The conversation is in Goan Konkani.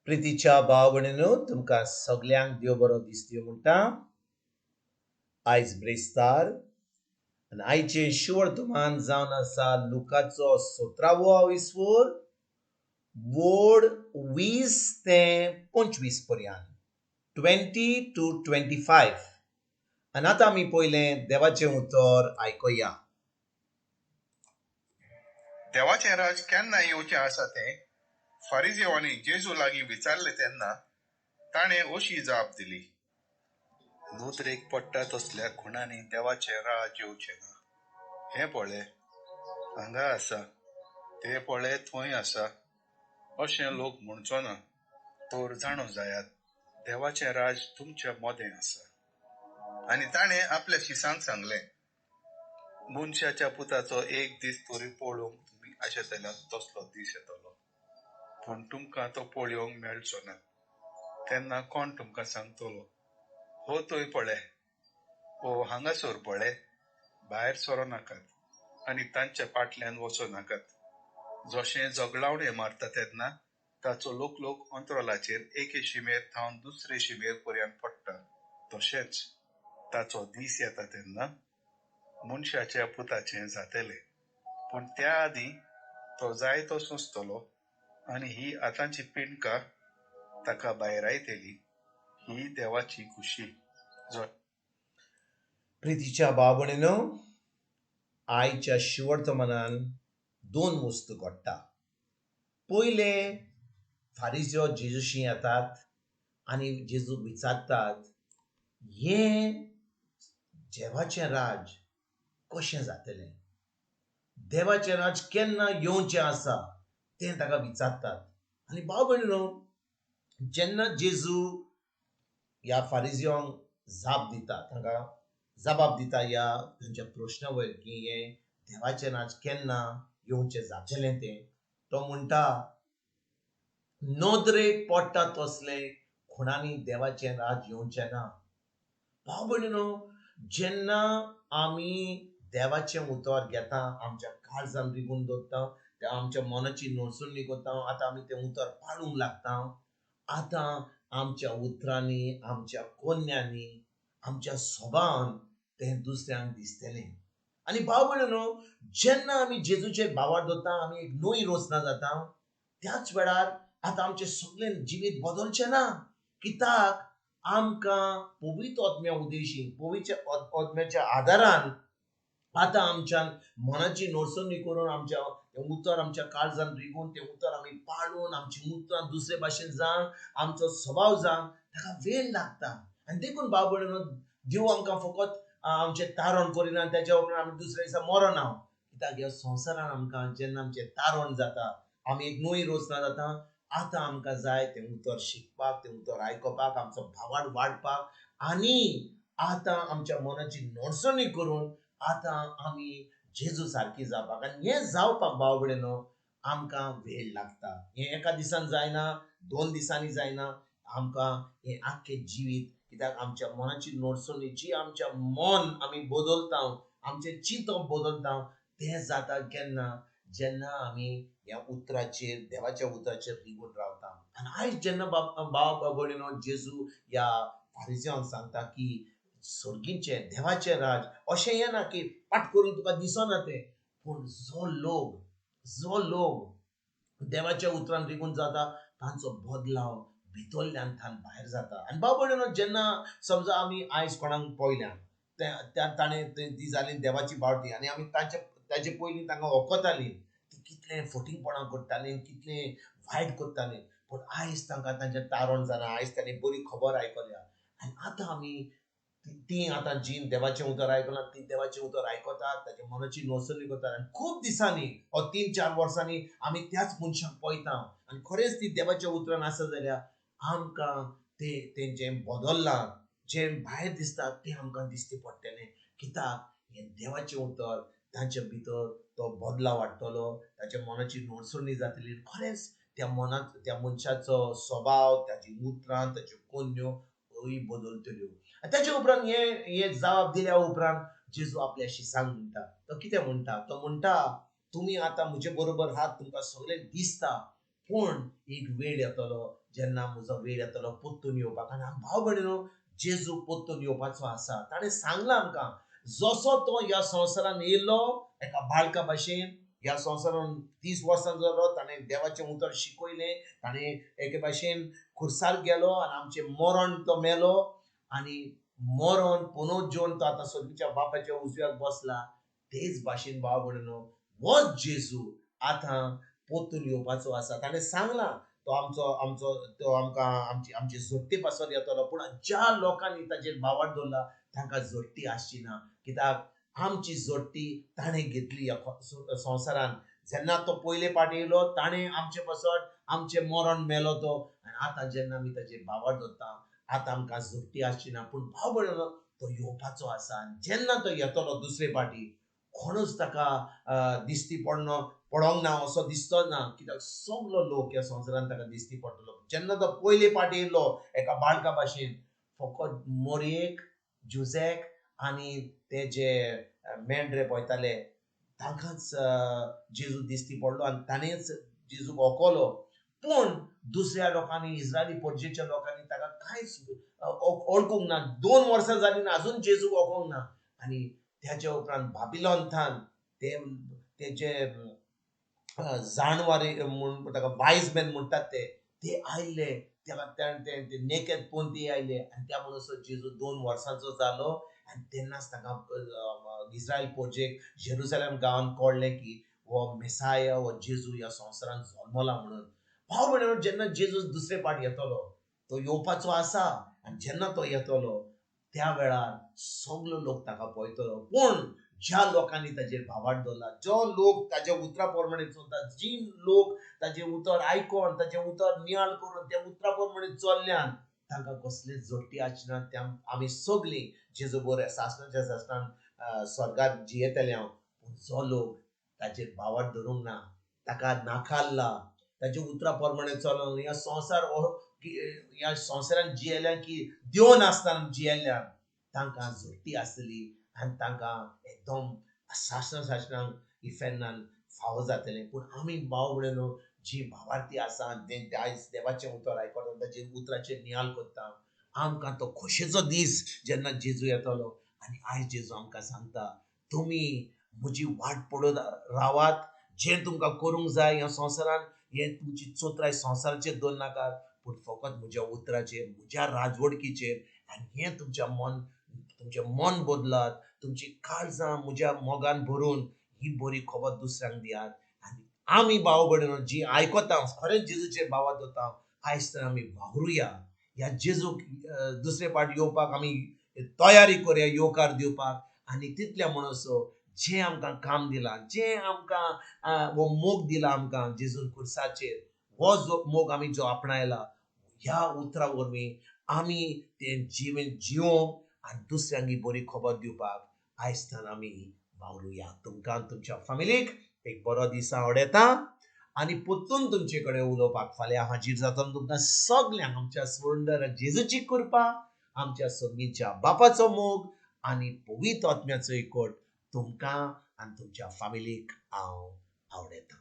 प्रितीच्या भाव भयणीनो, तुमकां सगल्यांक देव बरो दीस दिवं म्हणटा. आयज ब्रेस्तार आनी आयचें शिवर्तमान जावन आसा लुकाचो सतरावो इसवोर वोड 20 ते 25 पर्यंत, 20 to 25. आनी आतां आमी पयलें देवाचें उतर आयकुया. देवाचें राज केन्ना येवचें आसा तें फारिजेवांनी जेजू लागीं विचारलें तेन्ना ताणें अशी जाप दिली: नदरेक पडटा तसल्या खुणांनी देवाचें राज येवचें ना. हें पळे, हांगा आसा, तें पळे, थंय आसा, अशें लोक म्हणचो ना, तर जाणा जायात, देवाचें राज तुमचे मदें आसा. आनी ताणें आपल्या शिसांक सांगलें, मनशाच्या पुताचो एक दीस तरी पळोवंक तुमी आशेतल्यात तसलो दीस येतलो, पूण तुमकां तो पळोवंक मेळचो ना. तेन्ना कोण तुमकां सांगतलो, हो थंय पळे, ओ हांगासर पळे, भायर सरो नाकात आनी तांच्या फाटल्यान वचो नाकात. जशें जगलावणें मारता तेन्ना ताचो लोकलोक अंतरोलाचेर एके शिमेर थावन दुसरे शिमेर पर्यंत पडटा, तशेंच ताचो दीस येता तेन्ना मनशाच्या पुताचें जातलें. पूण त्या आदीं तो जायतो सोंसतलो आनी ही आतांची पिंडका ताका भायरायतली, ही देवाची खुशी. प्रितीच्या भाव भयणीनो, आयच्या शिवर्तमानान दोन वस्तू घडटा. पयले, फारिजो जेजूशी येतात आनी जेजूक विचारतात, हें देवाचें राज कशें जातलें, देवाचें राज केन्ना येवचें आसा तें ताका विचारतात. आनी भाव भयणीनो, जेन्ना जेजू ह्या फारिजियोंक जाप दिता, तांकां जबाब दिता ह्या तांच्या प्रश्ना वयर की हें देवाचें राज केन्ना येवचें जातलें तें, तो म्हणटा, नदरेक पडटा तसलें खुणांनी देवाचें राज येवचें ना. भाव भयणीनो, जेन्ना आमी देवाचें उतर घेता, आमच्या काळजान रिगून दवरता, तें आमच्या मनाची नडसणी करता, आतां आमी तें उतर पाळूंक लागता. आतां आमच्या उतरांनी, आमच्या कोन्यांनी, आमच्या स्वभावान तें दुसऱ्यांक दिसतलें. आनी भाव भयणीनो, जेन्ना आमी जेजूचेर भावार्थ दवरता, आमी एक नवी रचना जाता. त्याच वेळार आतां आमचें सगळें जिवीत बदलचें ना, कित्याक आमकां पवित्र आत्म्या उदेशी, पवित्र आत्म्याच्या आदारान आतां आमच्यान मनाची नडसणी करून, आमच्या तें उतर आमच्या काळजान रिगून, तें उतर आमी पाळून, आमची उतरां दुसरे भाशेन जावन, आमचो स्वभाव जावन ताका वेळ लागता. आनी देखून भाव भयणीनो, देव आमकां फकत आमचें तारण करिना, तेज्या उपरांत आमी दुसऱ्या दिसा मरना, कित्याक ह्या संवसारान आमकां जेन्ना आमचें तारण जाता, आमी एक नवी रचना जाता. आतां आमकां जाय तें उतर शिकपाक, तें उतर आयकुपाक, आमचो भावार्थ वाडपाक आनी आतां आमच्या मनाची नडसणी करून आतां आमी जेजू सारकी जावपाक. आनी हें जावपाक, भाव भयणीनो, आमकां वेळ लागता. हें एका दिसान जायना, 2 दिसांनी जायना. आमकां हें आख्खें जिवीत, कित्याक आमच्या मनाची नडसणी जी आमच्या मन आमी बदलता, आमचें चिंतप बदलता, तें जाता केन्ना? जेन्ना आमी ह्या उतराचेर, देवाच्या उतराचेर रिगून रावता. आनी आयज जेन्ना भाव भयणीनो, जेजू ह्या फारिजियांक सांगता की सर्गीचें देवाचें राज अशें येना की पाट करून तुका दिसना तें, पूण जो लोक देवाच्या उतरान रिगून जाता, तांचो बदलाव भितरल्यान थान भायर जाता. आनी भाव भयणीनो, जेन्ना समजा आमी आयज कोणाक पळयल्या, त्या ताणें ती जाली देवाची बावटी आनी आमी तांचे ताचे पयलीं तांकां वखतालीं, ती कितलें फटींगपणां करतालीं, कितलें वायट करतालीं, पूण आयज तांकां तांचें तारण जालां. आयज तांणी बरी खबर आयकल्या आनी आतां आमी ती आतां जीन देवाचें उतर आयकलां, ती देवाचें उतर आयकतात, ताच्या मनाची नोसणी करतात. आनी खूब दिसांनी ओ 3-4 वर्सांनी आमी त्याच मनशाक पळयता आनी खरेंच ती देवाच्या उतरान आसा जाल्यार आमकां ते तेंचें बदल्लां जें भायर दिसता तें आमकां दिसती पडटलें, कित्याक हें देवाचें उतर तांच्या भितर तो बदलाव हाडटलो, ताच्या मनाची नडसणी जातली. खरेंच त्या मनांत त्या मनशाचो स्वभाव, ताची उतरां, ताच्यो कोन्यो हय बदलतल्यो. आनी ताच्या उपरांत हे हे जबाब दिल्या उपरांत जेजू आपल्या शिसांक म्हणटा, तो कितें म्हणटा? तो म्हणटा, तुमी आतां म्हजे बरोबर आहात, तुमकां सगळें दिसता. पूण एक वेळ येतलो जेन्ना म्हजो वेळ येतलो परतून येवपाक. आनी भाव भयणीनो, जेजू परतून येवपाचो आसा. ताणें सांगलां आमकां, जसो तो ह्या संवसारान येयलो एका बाळका भाशेन, ह्या संवसारान 30 वर्सां जालो, ताणें देवाचें उतर शिकयलें, ताणें एके भाशेन खुर्सार गेलो आनी आमचें मरण तो मेलो आनी मरण पुनर्जीवन तो आतां सर्गीच्या बापाच्या उजव्याक बसला. तेच भाशेन भाव भयणीनो, होच जेजू आतां परतून येवपाचो आसा. ताणें सांगलां तो आमचो आमचो तो आमकां आमची आमची जोडटी पासत येतलो. पूण ज्या लोकांनी ताचेर भावार्थ दवरला तांकां जोडटी आसची ना, कित्याक आमची जोडटी ताणें घेतली ह्या संवसारान. जेन्ना तो पयले फावट येयलो ताणें आमचे पासत आमचें मरण मेलो तो, आनी आतां जेन्ना आमी ताचेर भावार्थ दवरता आतां आमकां जोडटी आसची ना. पूण भाव भयणीनो, तो येवपाचो आसा. आनी जेन्ना तो येतलो दुसरे फावटी कोणूच ताका दिश्टी पडोंक ना असो दिसचो ना, कित्याक सगलो लोक ह्या संवसारान ताका दिश्टी पडटलो. जेन्ना तो पयले फावटी येयलो एका बाळका भाशेन, फकत मोरयेक, जुझेक आनी ते जे मेंढरे पळयताले तांकांच जेजू दिश्टी पडलो आनी ताणेंच जेजूक ओकलो. पूण दुसऱ्या लोकांनी, इस्रायली परजेच्या लोकांनी ताका कांयच वळखूंक ना. 2 वर्सां जालीं ना, अजून जेजूक वळखूंक ना. आनी त्याच्या उपरांत बाबिलोन ते तेजे जाणवारी म्हूण ताका वायज मॅन म्हणटात ते आयले, ते नेकेद पोंती आयले आनी त्या म्हणसर जेजू 2 वर्सांचो जालो. आनी तेन्नाच ताका इस्रायल पोरजेक जेरुसलेम गांवान कळ्ळें की हो मेसाया, हो जेजू ह्या संवसारान जल्मला म्हणून. भाव भयणीनो, जेन्ना जेजू दुसरे फावट येतलो, तो येवपाचो आसा, आनी जेन्ना तो येतलो त्या वेळार सगलो लोक ताका पळयतलो. पूण ज्या लोकांनी ताचेर भावार्थ दवरला, जो लोक ताच्या उतरा प्रमाणे चलता, जी लोक ताचें उतर आयकोन ताचें उतर नियाळ करून त्या उतरा प्रमाणे चल्ल्यान तांकां कसलेच जोडटी आसची ना. त्या आमी सगळीं जेजू बरें सासणाच्या सासणान स्वर्गात जियेतले हांव. पूण जो लोक ताचेर भावार्थ धरूंक ना, ताका नाकारला, ताच्या उतरा प्रमाणे चलोंक, ह्या संवसार ह्या संवसारान जियेल्यान की देव नासतना जियेल्यान तांकां जोडटी आसतली आनी तांकां एकदम सासणा सासणांक इफेर्नान फावो जातलें. पूण आमी भाव भयणीनो, जी भावार्थी आसा, आयज देवाचें उतर आयकता, ताचे उतराचेर नियाळ करता, आमकां तो खोशेचो दीस जेन्ना जेजू येतलो. आनी आयज जेजू आमकां सांगता, तुमी म्हजी वाट पळोवन रावात, जें तुमकां करूंक जाय ह्या संवसारान, हें तुमची चोत्राय संवसाराचेर दवर नाकात, पूण फकत म्हज्या उतराचेर, म्हज्या राजवडकीचेर. आनी हें तुमच्या मन, तुमचें मन बदलात, तुमची काळजां म्हज्या मोगान भरून ही बरी खबर दुसऱ्यांक दियात. आनी आमी भाव भयणीनो जी आयकता, खरेंच जेजूचेर भावार्थ दवरता, आयज तर आमी वावरुया ह्या जेजूक दुसरे फावट येवपाक आमी तयारी करुया, येवकार दिवपाक. आनी तितल्या म्हणसो जें आमकां काम दिलां, जें आमकां हो मोग दिला आमकां जेजून खुर्साचेर, हो जो मोग आमी जो आपणायला, ह्या उतरा वरवीं आमी तें जिवन जिवोवंक आनी दुसऱ्यांक ही बरी खबर दिवपाक आयज तान आमी वावरुया. तुमकां तुमच्या फामिलीक एक बरो दीस आवडटा आनी परतून तुमचे कडेन उलोवपाक फाल्यां हाजीर जाता. तुमकां सगल्यांक आमच्या सुंदर जेजूची कृपा, आमच्या सर्गीच्या बापाचो मोग आनी पवित्र आत्म्याचो एकवट तुमकां आनी तुमच्या फामिलीक हांव आवडटा.